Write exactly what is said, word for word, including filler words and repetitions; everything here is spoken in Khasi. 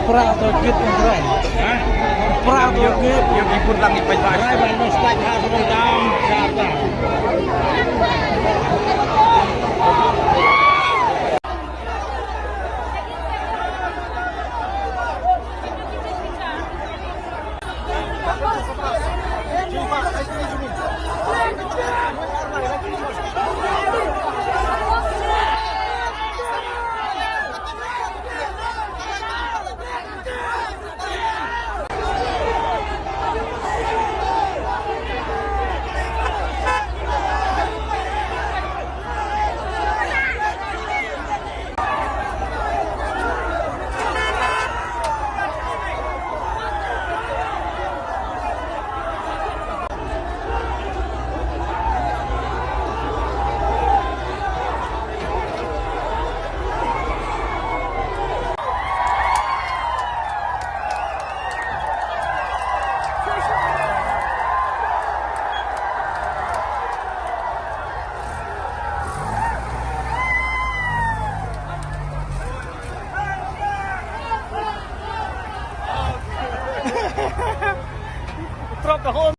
Pra to git, pra. Ha? Pra to git. Yung ipun lang ipay ba. Pra ba no start ha sa dam.